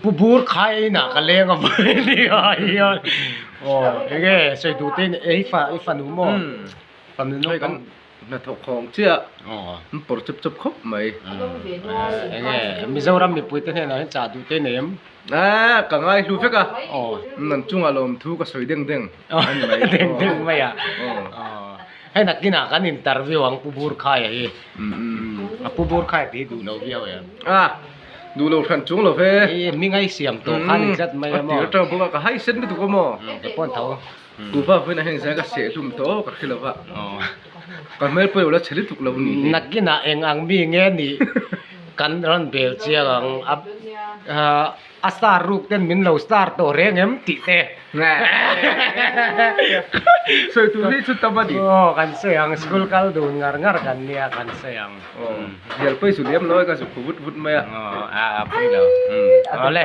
Pu bur khai a inah ka leng a vawi nia hian aw enge sawi duh te i fa i fanu maw fanu naupang Hnathawk khawng chiah an pawr chep chep khawp mai. Enge Mizoram mipui te hnenah hian chah duh te nei em? Aaa ka ngai hlu vek a, nan chungah lawmthu ka sawi deng deng a ni mai. Deng deng mai a. Hei nakinah kan interview ang Pu Burkhaia hi. A Pu Burkhaia tih hi duh lo viau em? A duh lo hran chung lo ve. Hei hming a i siam tawh kha ni tlat mai a maw? A tir atang bawk a ka hai sen lutuk a maw? Ka pawn tho. Kuva vawiin ah hian zai ka seh hlum tawh ka hre lo va, ka hmel pawh lo la chhe lutuk lo ni hi. Nakinah eng ang mi nge nih kan rawn bel chiang ang a, a star ruk ten min lo star tawh reng em tih te. Sawi tur hi chu tam a ni. Aw kan sawi ang, school kal dun ngar ngar kan nia kan sawi ang. Aw, zial pawh i zu liam lo a ka zu khu vut vut mai a. Aw a pui lo. Awle.